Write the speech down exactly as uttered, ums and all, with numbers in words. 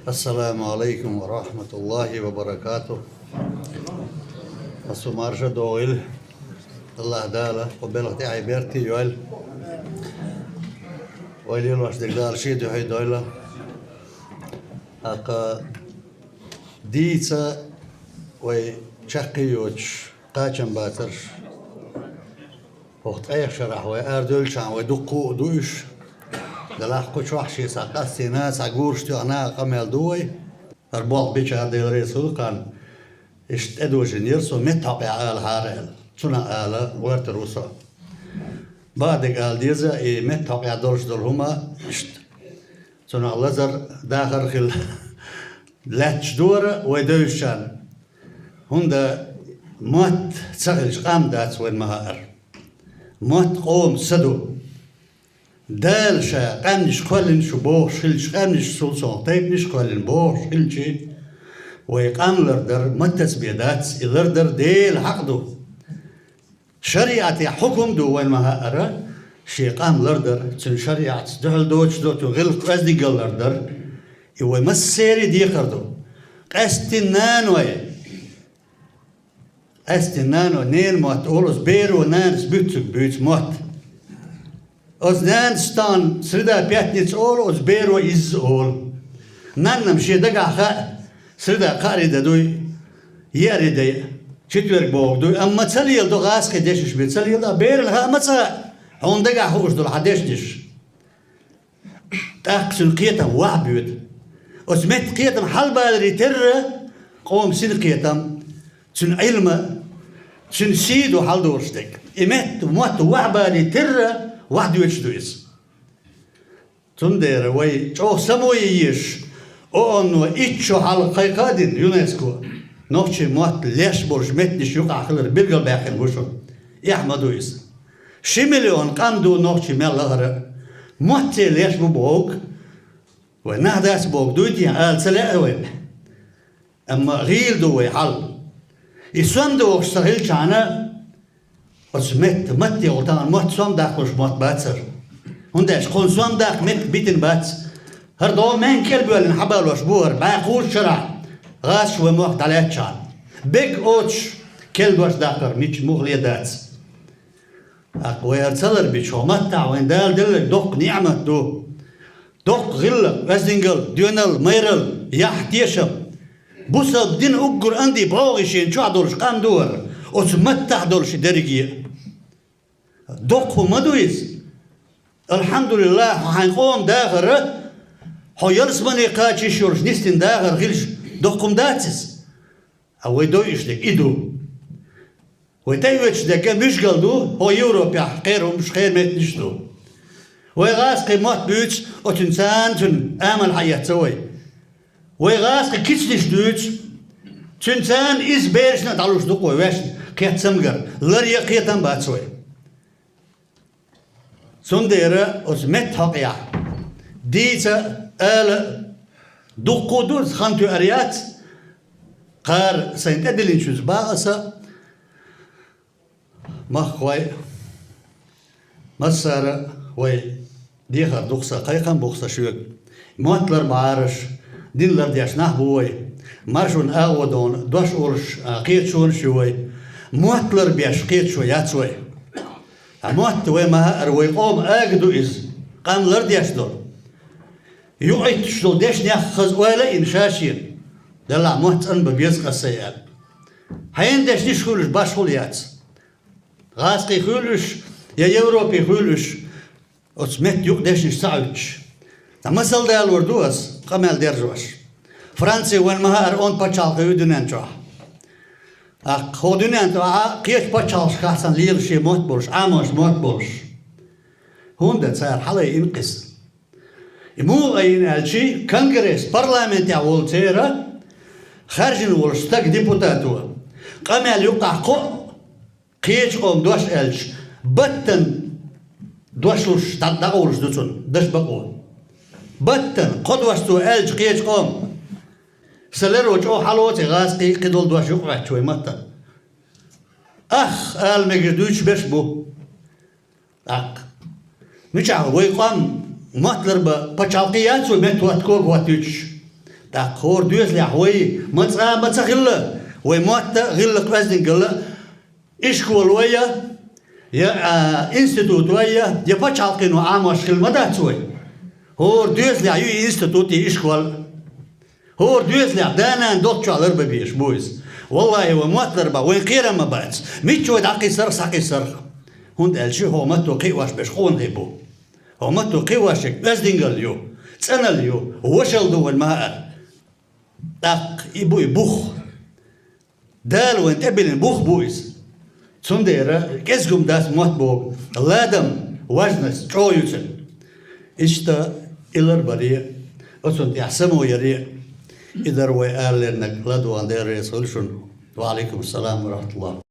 السلام عليكم ورحمة الله وبركاته. Ас ву марша догӀийла. АллахӀ Дала кху белхан тӀаьхье беркате йойла. Вай лелош дерг Дала шен дуьхьа дойла. ТӀаккха дийца вай чаккхе йоцуш кхачам бацарш. ХӀокху ткъех шарахь вай арадевлчахьана вай дуккха а ду уьш. Делахь кху чохь шен цхьа къастийна, цхьа гураш тоьхна а къамел ду вай. ХӀара болх бича Дела реза хуьлда кхарна. Иштта тӀедожийнера со, меттахьокъехь алахьара аьлла. Цунах ала гӀоьртур ву со. Бакъдерг ала деза, и меттахьокъехь долуш долу хӀума иштта. Цунах лазар, дахар хила лаьтташ ду хӀара вай девзачарна. ХӀунда мотт ца хилча, къам дац вайн ма-хаъара. Мотт къоман са ду. Дала ша къаьмнаш кхоьллина шу бохуш хилча, къаьмнашцул цунах тайпанаш а кхоьллина бохуш хилча, вай къам лардар маттаца бен дац, и лардар Делан хьакъ ду. ШариӀатехь хьукум ду вайн ма-хаъара, шен къам лардар, цуьнан шариӀатца дуьхьал доцуш ду, цуьнан гӀиллакх-оьздангалла лардар. И вай массеран а декхар ду. Къаьсттина наной, къаьсттина наной, ненан мотт олу, оцу беро нанас буьйцург буьйцу мотт. Оцу нанас тахана среда, пятница олу, оцу беро изза олу. Нанна-м шен дагахь хаьа, среда кхаарин де дуй, еарин де, четверг бохург дуй, амма ца леладо гӀазкхийн дешнаш бен, ца леладо, берана хаа ма ца хаьа, хьуна дагахь хууш долу хьан дешнаш. ТӀаккха цуьнан кхетам ваьхьа боьду. Оцу меттан кхетам хьалабаларе терра, къоман синкхетам, цуьнан Ӏилма, цуьнан сий ду хьаладолуш дерг. И метта, мотт ваьхьа бале терра, ваьхьа доьдуш ду иза. Цундела вай чӀогӀа самое езаш, ООН-о итт шо хьалха кхайкха а дина, ЮНЕСКО, нохчийн мотт леш болчу меттанаш юкъахь хилар билгалбаьккхина бу шуна. Эхь ма ду иза. Ши миллион къам ду нохчий мел лахара. Мотт церан леш бу бохург, вай нах дац бохург дуй те, ала ца лаьа вайна. Амма гӀийла ду вай хьал. И сом дохуш ца хилчахьана, оцу метта, матте гӀо тахана мотт сом даккхалуш мотт бацара. ХӀунда аьлча кхунна сом даккха меттиг битина бац. ХӀара догӀу маьнга кӀел боьллина хьабалош бу хӀара, бӀе кхузткъа шарахь гӀазкхаша вай мохк дӀалаьцначхьана. Бег оцуш, кел дош даккхар мича муха ле дац. ТӀаккха вай хӀара ца ларбича, хӀокху маттахь вайна Дала делларг доккха ниӀмат ду. Доккха гӀиллакх, оьздангалла, доьналла, майралла, яхь, тешам. Бусалба дин уггар анди бӀогӀий шена чохь долуш къам ду хӀара, оцу маттахь долуш и дерриге а. Доккха хӀума ма ду иза. АлхьамдулиллахӀ, хьо хьайн къоман дахар, хьо ялсамане кхача йиш йолуш нисдина дахар хилча, доккха хӀума дац иза? Ткъа вай дойуш дерг и ду. Вай тӀеоьцуш дерг муьжгал ду, хӀокху Европехь кхеран хӀумаш, кхеран меттанаш ду. Вай гӀазкхийн мотт буьйцу, оцуьнан царна цуьнан амал хьаэцна вай. Вай гӀазкхийн кицанаш дуьйцу, цуьнан царна иза берашна а дӀалуш ду-кх вай, ваьшна кхетта цамгар, ларъян кхетам бац вайн. Цундела оцу меттан хьокъехь дийца, ала дуккха а ду, хан тоьар яц, кхара сайн тӀедиллинчуьнца боху аса, махкахой, массара вай дехар ду-кх сан, кхайкхам бу-кх сан шуьга. Мотт ларбан Ӏараш, дин лардеш нах бу вай. Маршонан агӀо дона, дош олуш, а, кхеташонаш ю вай. Мотт ларбеш кхеташо яц вай. Ткъа мотт вай ма-хаъара, вай къоман ага ду иза, къам лардеш долу. Юкъайтташ долу дешнех хаза ойла а йина ша-шена, делахь мотт цӀанбан беза-кх аса аьлла. Хьенан дешнаш хуьлуш башхалла яц. ГӀазкхийн хуьлуш я Европин хуьлуш, оцу меттан юкъа дешнаш ца Ӏуьттуш. Ткъа масал далор ду ас, къамел дерзош. Франци вайн ма-хаъара онда пачхьалкх ю дуьнен чохь. ТӀаккха хӀокху дуьнен тӀехь кхечу пачхьалкхашкахь санна лела шен мотт болуш, Ӏамош мотт болуш. ХӀунда цара хьалаайина-кх иза? И муха айина аьлчи, конгресс, парламентехь волу церан, хаьржина волуш стаг депутато, къамел юккъахь кхоъ, кхечу къоман дош аьлча, баттана дош луш дӀа-, дӀакъовлуш ду цунна, даш бакъо. Баттана, кхо дош цо аьлча кхечу къоман, сан леро чӀогӀа хьалоцу и гӀазкхийн кхидолу дош юкъахӀоьттича вай маттана. Ах, ала мегар дуьйцуш берш бу. ТӀаккха. Мичахь вай къам мотт ларбан пачхьалкх яц вай, меттахӀотта кога хӀоттуьйтуш? ТӀаккха хӀора доьзалехь вай ма цкъа а ма ца хилла, вай мотт а, гӀиллакх-оьздангалла а, ишкол вай а, я, а, институт вай а, я пачхьалкхено Ӏамош хилла ма дац вай. ХӀора доьзалехь ю и институт, и ишкол. ХӀора доьзалехь да-нана долччохь ларбан безаш бу иза. Валлахьи, вай мотт ларбахь, вайн кхерам ма бац. Мичча вай дӀакхийсарх, схьакхийсарх. ХӀунда аьлча хӀокху матто кхиош берш къонахий бу. ХӀокху матто кхиош ерг оьздангалла ю, цӀеналла ю, вошалла ду вайн ма-аллара. ТӀаккха и бу и бух. Дала вайна тӀебиллина бух бу иза. Цундела кӀезиг хӀума дац мотт боху. Ладам, важность чӀогӀа ю цуьнан. Иштта и ларбаре а, оцунна тӀехь само яре а, и дара вай алалерниг. ЛадогӀарна Дела реза хуьлда шуна. Ва Ӏалайкум ассалам ва рахьматуллахӀ.